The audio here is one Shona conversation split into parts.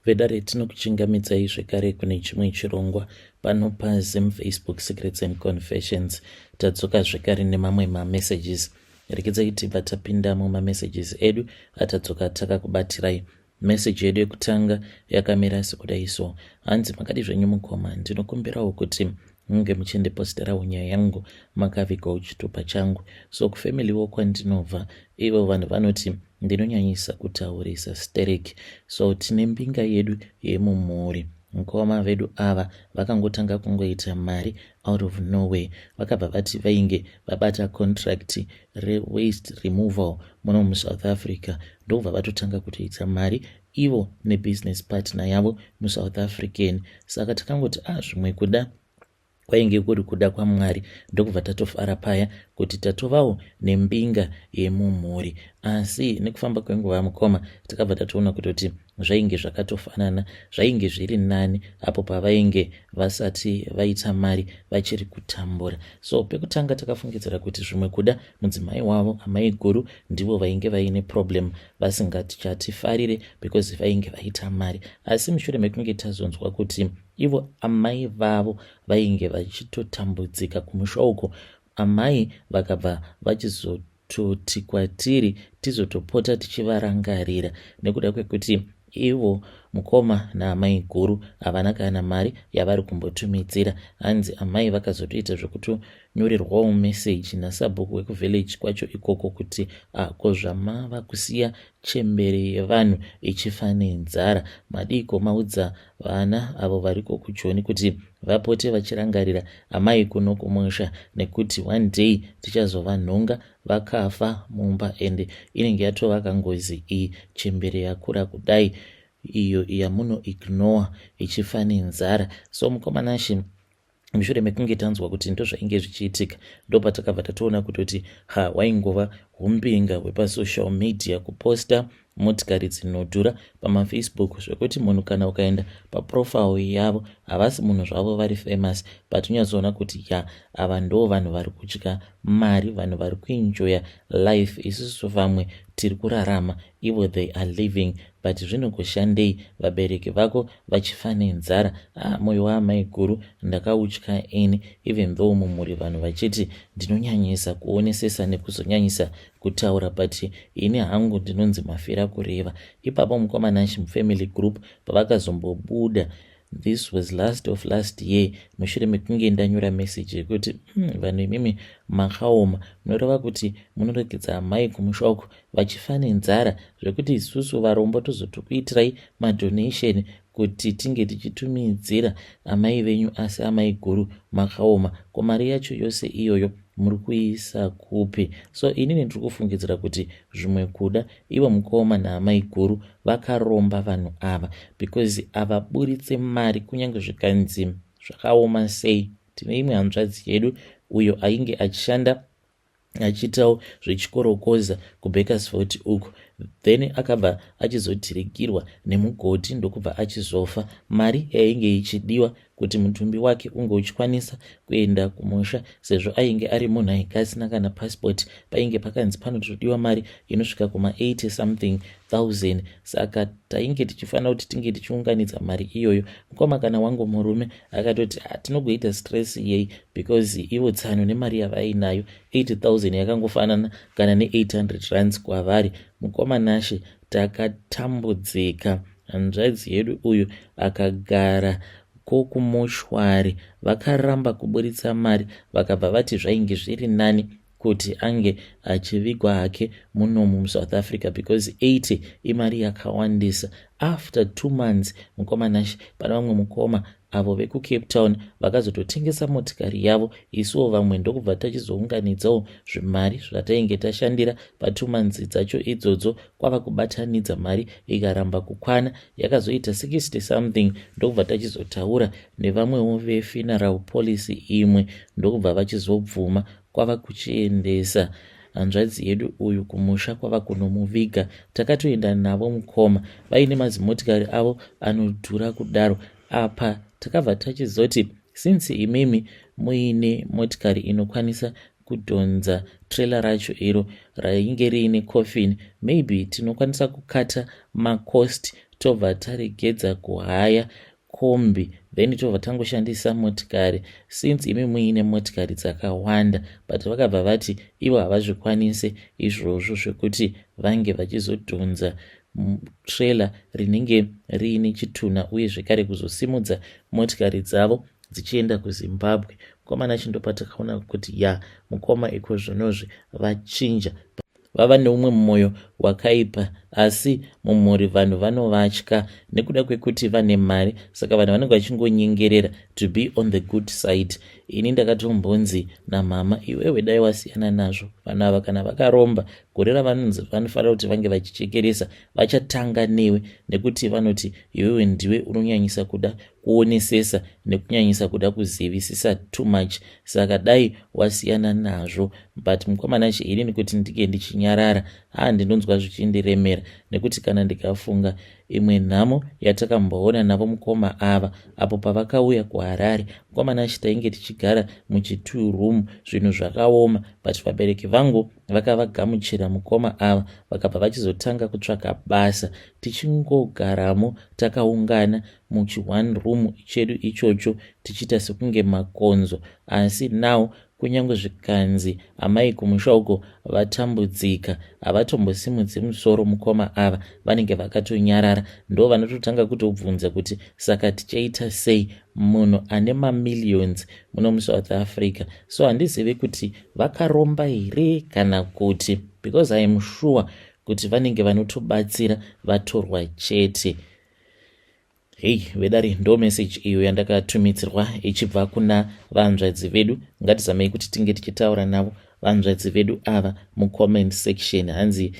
Vedare, tinokuchingamidzai zvekare kune chimwe chirongwa pano paZim Facebook Secrets and Confessions. Tadzoka zvekare nemamwe mamessages. Rekedzai tibva tapinda mumamessages edu atadzoka takakubatirai. Message yedu yekutanga yakamira sekudai so. Hanzi, makadi zvenyu mukoma, ndinokumbirawo kuti munge muchindiposterawo nyaya yangu makavigawo chitupa changu. So kufamiliwo kwandinobva, ivo vanhu vanoti ndinonyanyisa kutaurisa stereki. So tine mbinga yedu yemumhuri. Mukoma vedu ava vakangotanga kungoita mari out of nowhere. Vakabva vati vainge vabata contract rewaste removal muno muSouth Africa, ndokubva vatotanga kutoita mari ivo nebusiness partner yavo muSouth African. Saka takangoti, ah, zvimwe kuda kwainge kuri kuda kwaMwari, ndokubva tatofara paya kuti tatovawo nembinga yemumhuri. Asi nekufamba kwenguva, mukoma, takabva tatoona kutoti zvainge zvakatofanana, zvainge zviri nani apo pavainge vasati vaita mari, vachiri kutambura. So pekutanga takafungidzira kuti zvimwe kuda mudzimai wavo, amai guru, ndivo vainge vaine problem, vasingatichatifarire because vainge vaita mari. Asi mushure mekunge tazonzwa kuti ivo amai vavo vainge vachitotambudzika kumusha uko, amai vakabva vachizototi kwatiri tizotopota tichivarangarira nekuda kwekuti ivo mukoma naamai guru havana kana mari yavari kumbotumidzira. Hanzi amai vakazotoita zvekutonyorerwawo meseji nasabhuku wekuvillage kwacho ikoko kuti, ko zvamava kusiya chembere yevanhu ichifa nenzara, madiko maudza vana avo variko kuJoni kuti vapote vachirangarira amai kuno kumusha, nekuti one day tichazovanhonga vakafa mumba, ende inenge yatova kangozi iyi, chembere yakura kudai iyo yamunoignore ichifa nenzara?" So mukoma Nashe, mushure mekunge tanzwa kuti ndozvainge zvichiitika, ndopatakabva tatoona kutoti ha, waingova umbinga hwepasocial media, kuposta motikari dzinodhura pamafacebook, zvekuti munhu kana ukaenda paprofile yavo, havasi munhu zvavo vari famous, but unyatsoona kuti ya, ava ndo vanhu vari kudya mari, vanhu vari kuenjoya life. Isusu vamwe tiri kurarama, ivo they are living. But zvinogoshandei vabereki vako vachifa nenzara? Ah, mwoyo waamai guru ndakautya ini, even though mumhuri vanhu vachiti ndinonyanyisa kuonesesa nekuzonyanyisa kutaura, but ini hangu ndinonzi mafira kureva. Ipapo mukoma Nashi, mufamily group pavakazombobuda, this was last of last year, mushure mekunge ndanyora message yekuti, vanhu imimi makaoma, munoreva kuti munoregedza amai kumusha uku vachifa nenzara, zvekuti isusu varombo tozotokuitirai madonation kuti tinge tichitumidzira amai venyu, asi amai guru makaoma, ko mari yacho yose iyoyo muri kuisa kupi?" So inini ndiri kufungidzira kuti zvimwe kuda ivo mukoma naamai guru vakaromba vanhu ava, because havaburitse mari kunyange zvikanzi zvakaoma sei. Tine imwe hanzvadzi yedu uyo ainge achishanda achiitawo zvechikorokoza kuBakersfield uku, then akabva achizodhirikirwa nemugodhi, ndokubva achizofa. Mari yainge ichidiwa kuti mutumbi wake unge uchikwanisa kuenda kumusha, sezvo ainge ari munhu ainge asina kana passport, painge pakanzi panotodiwa mari inosvika kuma80 something thousand. Saka tainge tichifanira kuti tinge tichiunganidza mari iyoyo. Mukoma, kana wangu murume akatoti, "Tinogoita stress yei?" Because ivo tsano nemari yavainayo, 80,000 yakangofanana kana ne800 rands kwavari. Mukoma Nashe, takatambudzika. Hanzvadzi yedu uyu akagara kokumoshwari, vakaramba kuburitsa mari, vakabva vati zvainge zviri nani kuti ange achivigwa hake munomu muSouth Africa, because 80 imari yakawandisa. After 2 months, mukoma Nash, pane vamwe mukoma avo vekuCape Town vakazototengesa motikari yavo. Isuwo vamwe ndokubva tachizounganidzawo zvimari zvatainge tashandira pa2 months dzacho idzodzo, kwava kubatanidza mari ikaramba kukwana, yakazoita 60 something. Ndokubva tachizotaura nevamwewo vefuneral policy imwe, ndokubva vachizobvuma, kwava kuchiendesa hanzvadzi yedu uyu kumusha, kwava kunomuviga. Takatoenda navo mukoma, vaine mazimotikari avo anodhura kudaro. Apa takabva tachizoti, since imimi muine motikari inokwanisa kudhonza trailer racho iro rainge riine coffin, maybe tinokwanisa kukata macost. Tobva taregedza kuhaya kombi, then tobva tangoshandisa motikari, since imi muine motikari dzakawanda. But vakabva vati ivo havazvikwanise izvozvo zvekuti vange vachizodhonza trailer rinenge riine chitunha, uye zvekare kuzosimudza motikari dzavo dzichienda kuZimbabwe. Mukomana, chindopatakaona kuti ya, mukoma iko zvinozvi vachinja, vava neumwe mwoyo wakaipa. Asi mumhuri vanhu vanovatya nekuda kwekuti vane mari, saka vanhu vanenge vachingonyengerera to be on the good side. Ini ndakatombonzi namama, "Iwewe dai wasiyana nazvo. Vanhu ava kana vakaromba, gore ravanonzi vanofanira kuti vange vachichekeresa, vachatanga newe, nekuti vanoti iwewe ndiwe unonyanyisa kuda kuonesesa nekunyanyisa kuda kuzivisisa too much. Saka dai wasiyana nazvo." But mukomana che, inini kuti ndinge ndichinyarara, haa, ndinonzwa zvichindiremera, nekuti kana ndikafunga imwe nhamo yatakamboona navo mukoma ava apo pavakauya kuHarare, mukomana achi, tainge tichigara muchi2 room, zvinhu zvakaoma. But vabereki vangu vakavagamuchira mukoma ava, vakabva vachizotanga kutsvaka basa, tichingogaramo takaungana muchi1 room chedu ichocho, tichiita sekunge makonzo. Asi now, kunyange zvikanzi amai kumusha uko vatambudzika, havatombosimudzi musoro. Mukoma ava vanenge vakatonyarara, ndo vanototanga kutobvunza kuti saka tichaita sei, munhu ane mamillions muno muSouth Africa. So handizivi kuti vakaromba here kana kuti, because I am sure kuti vanenge vanotobatsira vatorwa chete. Hei vedare, ndo message iyo yandakatumidzirwa ichibva kuna vanzvadzi vedu. Ngatizamei kuti tinge tichitaura navo vanzvadzi vedu ava mucomment section. Hanzi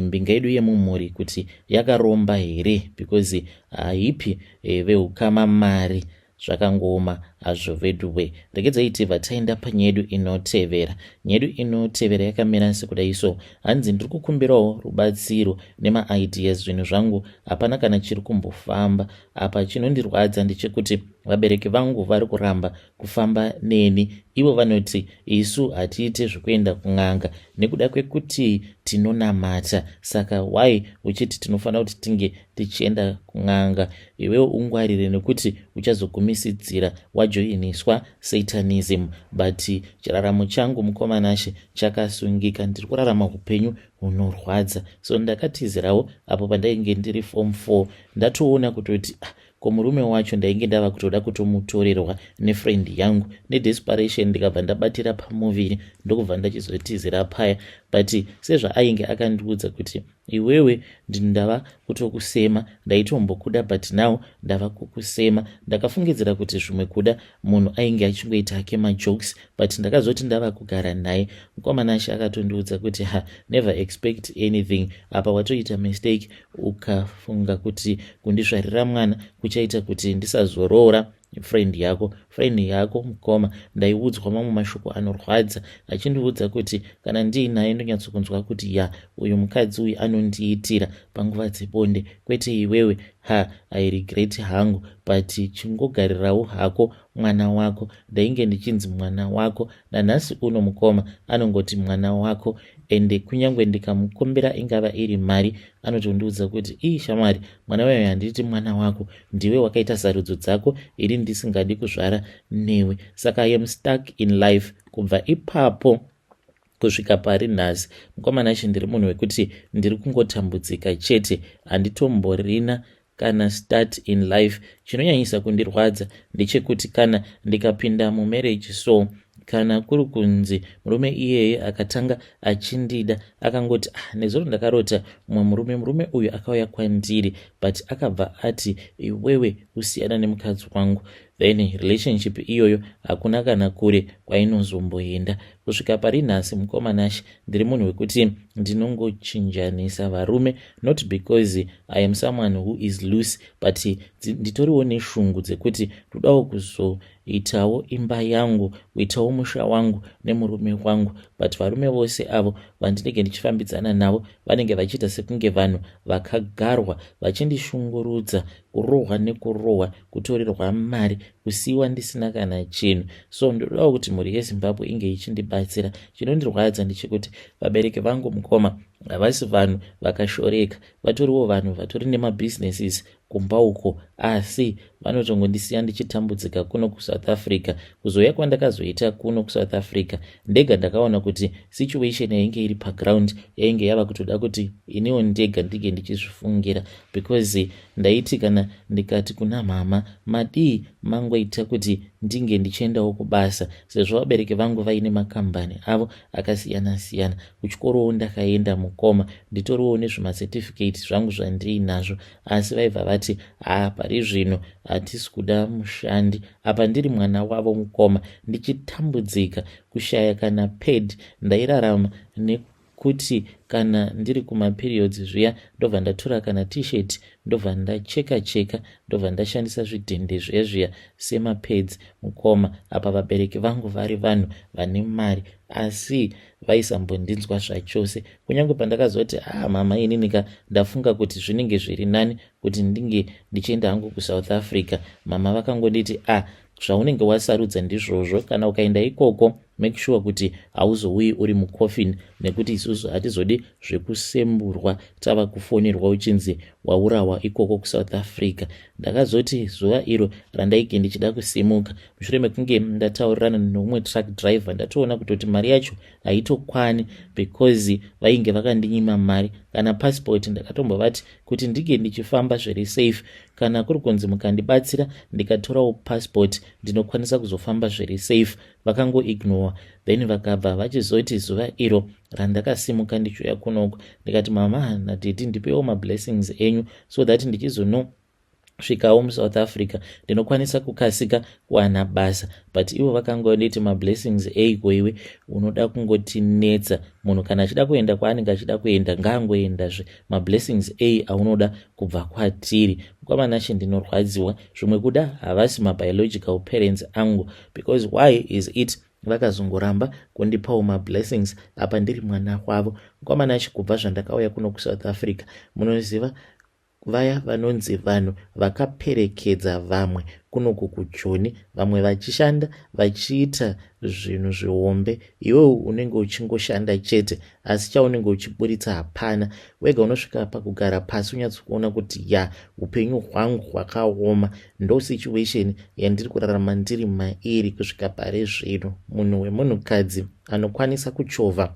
mbinga yedu yemumhuri kuti yakaromba here? Because haipi veukama mari. Zvakangooma hazvo veduwe. Regedzai tibva taenda panyaya yedu inotevera. Nyaya yedu inotevera yakamira sekudai so. Hanzi, "Ndiri kukumbirawo rubatsiro nemaideas. Zvinhu zvangu hapana kana chiri kumbofamba apa. Chinondirwadza ndechekuti vabereki vangu vari kuramba kufamba neni. Ivo vanoti isu hatiite zvekuenda kun'anga nekuda kwekuti tinonamata. Saka why uchiti tinofanira kuti tinge tichienda kun'anga? Iwewo ungwarire, nekuti uchazogumisidzira wajoiniswa satanism. But chiraramo changu, mukomanashe, chakasungika. Ndiri kurarama upenyu hunorwadza. So ndakatizirawo apo pandainge ndiri form 4. Ndatoona kutoti, ah, ko murume wacho ndainge ndava kutoda kutomutorerwa nefriend yangu. Nedesperation ndikabva ndabatira pamuviri, ndokubva ndachizotizira paya. But sezvaainge akandiudza kuti iwewe ndava kutokusema, ndaitombokuda, but now ndava kukusema, ndakafungidzira kuti zvimwe kuda munhu ainge achingoita ake majokes. But ndakazoti ndava kugara naye, mukomanashe, akatondiudza kuti, 'Ha, never expect anything. Apa watoita mistake ukafunga kuti kundizvarira mwana kuchaita kuti ndisazoroora friend yako.' Friend yako, mukoma, ndaiudzwa mamwe mashoko anorwadza, achindiudza kuti kana ndiinaye ndonyatsokunzwa kuti ya, uyu mukadzi uyu anondiitira panguva dzebonde, kwete iwewe. Ha, I regret hangu, but chingogarirawo hako mwana wako.' Ndainge ndichinzi mwana wako. Nanhasi uno mukoma anongoti mwana wako. Ende kunyange ndikamukumbira ingava iri mari, anotondiudza kuti, 'Ii shamwari, mwana wayo handiti mwana wako? Ndiwe wakaita sarudzo dzako, ini ndisingadi kuzvara newe.' Saka I am stuck in life kubva ipapo kusvika pari nhasi. Mukomana chi, ndiri munhu wekuti ndiri kungotambudzika chete, handitomborina kana start in life. Chinonyanyisa kundirwadza ndechekuti kana ndikapinda mumarriage, so kana kuri kunzi murume iyeye akatanga achindida, akangoti, 'Ah, nezuro ndakarota mumwe murume, murume uyu akauya kwandiri, but akabva ati iwewe usiyana nemukadzi wangu,' then relationship iyoyo hakuna kana kure kwainozomboenda. Kusvika pari nhasi, mukomanashi, ndiri munhu wekuti ndinongochinjanisa varume, not because I am someone who is loose, but nditoriwo neshungu dzekuti ndodawo kuzoitawo imba yangu, kuitawo musha wangu nemurume wangu. But varume vose avo vandinenge ndichifambidzana navo vanenge vachiita sekunge vanhu vakagarwa, vachindishungurudza, kurohwa nekurohwa, kutorerwa mari, kusiyiwa ndisina kana chinhu. So ndodawo kuti mhuri yeZimbabwe inge ichindibatsira." vachindibatsira. Chinondirwadza ndechekuti vabereki vangu mukoma havasi vanhu vakashoreka, vatoriwo vanhu vatori nemabusinesses kumba uko, asi vanotongondisiya ndichitambudzika kuno kuSouth Africa. Kuzouya kwandakazoita kuno kuSouth Africa ndega, ndakaona kuti situation yainge iri paground yainge yava kutoda kuti iniwo ndega ndinge ndichizvifungira, because ndaiti kana ndikati kuna mama, "Madii mangoita kuti ndinge ndichiendawo kubasa?" sezvo vabereki vangu vaine makambani avo akasiyana-siyana. Kuchikorowo ndakaenda mukoma, nditoriwo nezvimacertificate zvangu zvandiinazvo, asi vaibva vati, "Ha, pari zvino hatisi kuda mushandi." Apa ndiri mwana wavo mukoma, ndichitambudzika kushaya kana pad. Ndairarama nekuti kana ndiri kumaperiods zviya, ndobva ndatora kana T-shirt, ndobva ndacheka cheka, ndobva ndashandisa zvidhende zviya zviya semapads mukoma. Apa vabereki vangu vari vanhu vane mari, asi vaisambondinzwa zvachose. Kunyange pandakazoti, "Ah mama, ininika ndafunga kuti zvinenge zviri nani kuti ndinge ndichienda hangu kuSouth Africa," mama vakangonditi, "Ah, zvaunenge wasarudza ndizvozvo. Kana ukaenda ikoko, make sure kuti hauzouyi uri mucoffin, nekuti isusu hatizodi zvekusemburwa tava kufonirwa uchinzi waurawa ikoko kuSouth Africa." Ndakazoti zuva iro randaige ndichida kusimuka, mushure mekunge ndataurirana neumwe truck driver, ndatoona kutoti mari yacho haitokwani, because vainge vakandinyima mari kana passport. Ndakatombovati kuti ndinge ndichifamba zviri safe, kana kuri kunzi mukandibatsira ndikatorawo passport, ndinokwanisa kuzofamba zviri safe. Vakangoignora. Then vakabva vachizoti zuva iro randakasimuka ndichiuya kunoko, ndikati, "Mama nadaddy, ndipewo mablessings enyu so that ndichizonosvikawo muSouth Africa ndinokwanisa kukasika kuwana basa." But ivo vakangonditi, "Mablessings eiko iwe? Unoda kungotinetsa. Munhu kana achida kuenda kwaanenge achida kuenda, ngaangoendazve. Mablessings ei aunoda kubva kwatiri?" Mukwamanashe, ndinorwadziwa. Zvimwe kuda havasi mabiological parents angu, because why is it vakazongoramba kundipawo mablessings apa ndiri mwana wavo? Mukwamanashe, kubva zvandakauya kuno kuSouth Africa, munoziva vaya vanonzi vanhu vakaperekedza vamwe kunoku kuJoni, vamwe vachishanda vachiita zvinhu zvihombe, iwewo unenge uchingoshanda chete, asi chaunenge uchiburitsa hapana. Wega unosvika pakugara pasi unyatsokuona kuti, ya, upenyu hwangu hwakaoma. Ndo situation yandiri kurarama ndiri mairi kusvika pare zvino. Munhu wemunhukadzi anokwanisa kuchovha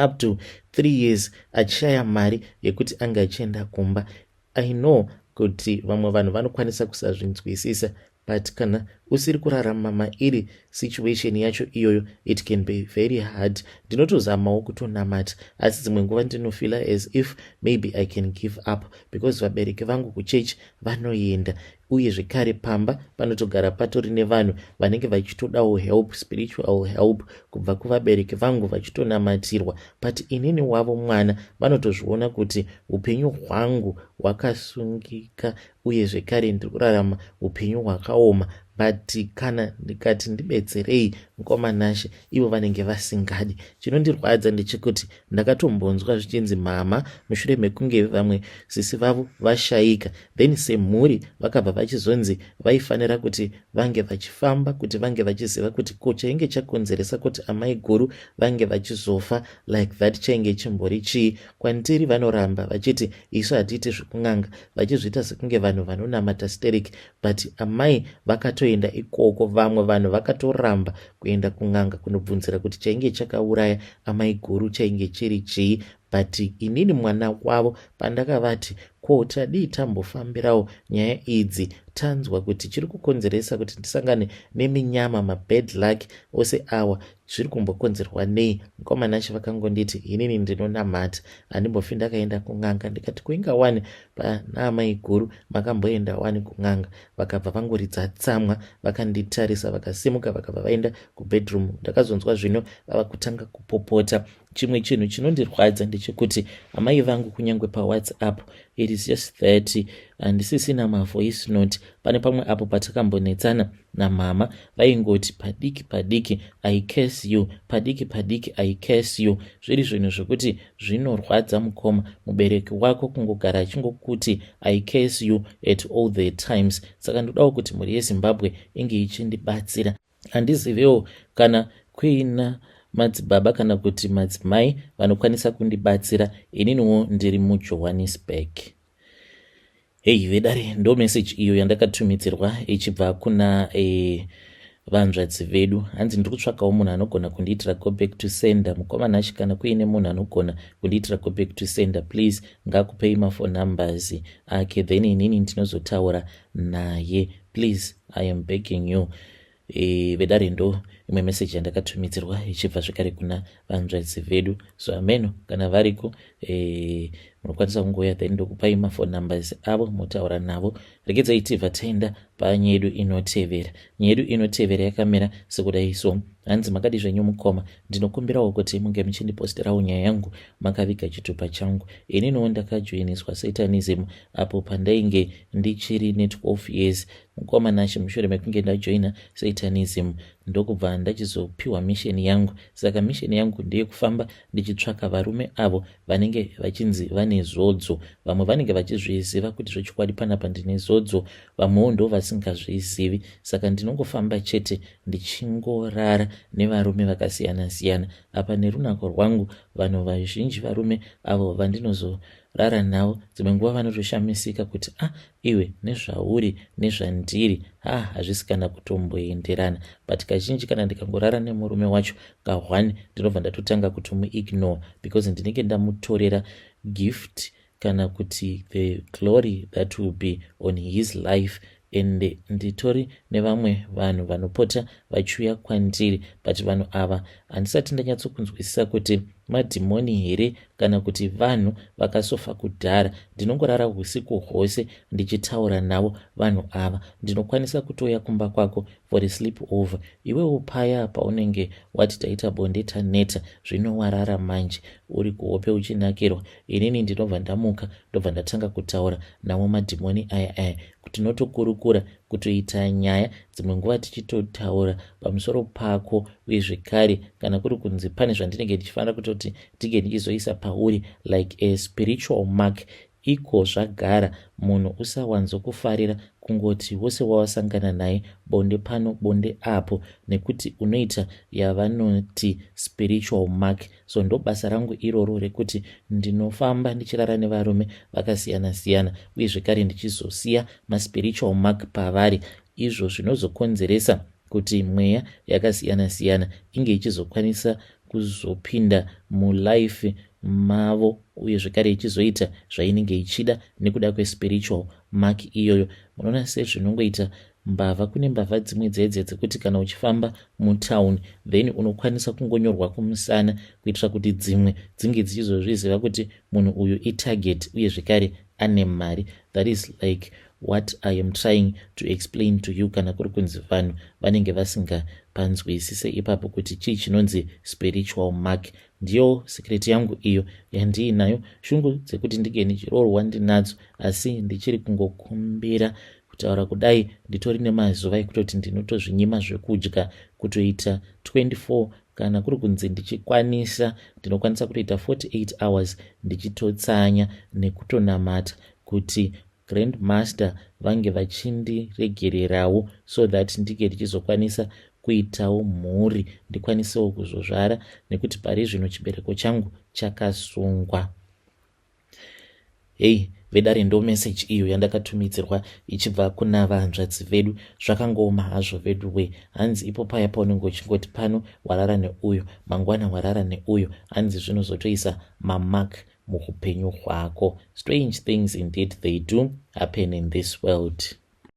up to 3 years achishaya mari yekuti ange achienda kumba. I know kuti vamwe vanhu vanokwanisa kusazvinzwisisa, but kana usiri kurarama mairi situation yacho iyoyo, it can be very hard. Ndinotozamawo kutonamata, asi dzimwe nguva ndinofeela as if maybe I can give up, because vabereki vangu kuchechi vanoenda, uye zvekare pamba panotogara patori nevanhu vanenge vachitodawo help, spiritual help kubva kuvabereki vangu, vachitonamatirwa. But inini wavo mwana, vanotozviona kuti upenyu hwangu hwakasungika, uye zvekare ndiri kurarama upenyu hwakaoma. But kana ndikati, "Ndibetserei, mukomanashe," ivo vanenge vasingadi. Chinondirwadza ndechekuti ndakatombonzwa zvichinzi mama, mushure mekunge vamwe sisi vavo vashayika, then semhuri vakabva vachizonzi vaifanira kuti vange vachifamba kuti vange vachiziva kuti ko chainge chakonzeresa kuti amai guru vange vachizofa like that chainge chimbori chii. Kwandiri vanoramba vachiti, "Isu hatiiti zvekun'anga," vachizviita sekunge vanhu vanonamata sterek. But amai vakatoenda ikoko, vamwe vanhu vakatoramba kuenda kun'anga kunobvunzira kuti chainge chakauraya amai guru chainge chiri chii. But inini mwana wavo, pandakavati, "Ko tadii tambofambirawo nyaya idzi, tanzwa kuti chiri kukonzeresa kuti ndisangane neminyama, mabad luck ose awa, zviri kumbokonzerwa nei?" Mukomanacho vakangonditi, "Inini ndinonamata, handimbofi ndakaenda kun'anga." Ndikati, "Kuinga wani panaamai guru makamboenda wani kun'anga?" Vakabva vangoridza tsamwa, vakanditarisa, vakasimuka, vakabva vaenda kubedroom. Ndakazonzwa zvino vava kutanga kupopota. Chimwe chinhu chinondirwadza ndechekuti amai vangu, kunyange paWhatsApp, it is just that handisisina mavoice note. Pane pamwe apo patakambonetsana namama, vaingoti padiki padiki, "I curse you," padiki padiki, "I curse you." Zviri zvinhu zvekuti zvinorwadza mukoma, mubereki wako kungogara achingokuti, "I curse you," at all the times. Saka ndodawo kuti mhuri yeZimbabwe inge ichindibatsira. Handizivewo kana kuina madzibaba kana kuti madzimai vanokwanisa kundibatsira. Ininiwo ndiri muJohannesburg. Hei vedare, ndo message iyo yandakatumidzirwa ichibva kuna vanzvadzi vedu. Hanzi ndiri kutsvakawo munhu anogona kundiitira go back to sender. Mukoma Nashi, kana kuine munhu anogona kundiitira go back to sender, please ngakupei maphone numbers ake, then inini ndinozotaura naye. Please, I am begging you. Vedare, ndo imwe meseji yandakatumidzirwa ichibva zvekare kuna vanzvadzi vedu. So ameno kana variko, munokwanisa kungouya, then ndokupai maphone numbers avo, motaura navo. Regedzai tibva taenda panyaya yedu inotevera. Nyaya yedu inotevera yakamira sekudai so. Hanzi, "Makadi zvenyu mukoma? Ndinokumbirawo kuti munge muchindiposterawo nyaya yangu makaviga chitupa changu. Ininiwo ndakajoiniswa Satanism apo pandainge ndichiri ne12 years, mukoma Nashi. Mushure mekunge ndajoina Satanism, ndokubva ndachizopiwa mission yangu. Saka mission yangu ndeyekufamba ndichitsvaka varume avo vanenge vachinzi vane zodzo. Vamwe vanenge vachizviziva kuti zvechokwadi panapa ndine zodzo, vamwewo ndo vasingazvizivi. Saka ndinongofamba chete ndichingorara nevarume vakasiyana-siyana. Apa nerunako rwangu, vanhu vazhinji, varume avo vandinozorara navo, dzimwe nguva vanotoshamisika kuti, 'Ah, iwe nezvauri nezvandiri, ha, hazvisi kana kutomboenderana.' But kazhinji kana ndikangorara nemurume wacho ka1, ndinobva ndatotanga kutomuignore because ndinenge ndamutorera gift kana kuti the glory that will be on his life. And nditori nevamwe vanhu vanopota vachiuya kwandiri, but vanhu ava handisati ndanyatsokunzwisisa kuti madhimoni here kana kuti vanhu vakasofa kudhara. Ndinongorara usiku hwose ndichitaura navo vanhu ava. Ndinokwanisa kutouya kumba kwako for a sleep over. Iwewo paya paunenge wati taita bonde, taneta, zvino warara manje, uri kuhope uchinakirwa, inini ndinobva ndamuka, ndobva ndatanga kutaura navo madhimoni aya aya. Tinotokurukura, kutoita nyaya, dzimwe nguva tichitotaura pamusoro pako. Uye zvekare kana kuri kunzi pane zvandinenge ndichifanira kutoti ndinge ndichizoisa pauri like a spiritual mark, iko zvagara munhu usawanzokufarira kungoti wose wawasangana naye bonde pano, bonde apo, nekuti unoita yavanoti spiritual mark. So ndo basa rangu iroro rekuti ndinofamba ndichirara nevarume vakasiyana-siyana, uye zvekare ndichizosiya maspiritual mark pavari, izvo zvinozokonzeresa kuti mweya yakasiyana-siyana inge ichizokwanisa kuzopinda mulife mavo, uye zvekare ichizoita zvainenge ichida nekuda kwespiritual mark iyoyo. Munoona sezvinongoita mbavha, kune mbavha dzimwe dzedze dzekuti kana uchifamba mutauni, then unokwanisa kungonyorwa kumusana kuitira kuti dzimwe dzinge dzichizozviziva kuti munhu uyu itarget, uye zvekare ane mari. That is like what I am trying to explain to you, kana kuri kunzi vanhu vanenge vasingapanzwisise ipapo kuti chii chinonzi spiritual mark. Ndiyo secret yangu iyo yandiinayo. Shungu dzekuti ndinge ndichiroorwa ndinadzo, asi ndichiri kungokumbira. Kutaura kudai, nditori nemazuva ekutoti ndinotozvinyima zvekudya kutoita 24. Kana kuri kunzi ndichikwanisa, ndinokwanisa kutoita 48 hours ndichitotsanya nekutonamata kuti Grandmaster vange vachindiregererawo, so that ndinge ndichizokwanisa kuitawo mhuri, ndikwanisewo kuzozvara, nekuti pari zvino chibereko changu chakasungwa." Hei vedare, ndo meseji iyo yandakatumidzirwa ichibva kuna vanzvadzi vedu. Zvakangooma hazvo vedu we. Hanzi ipo paya paunenge uchingoti pano warara neuyo, mangwana warara neuyo, hanzi zvinozotoisa mamark muupenyu hwako. Strange things indeed, they do happen in this world.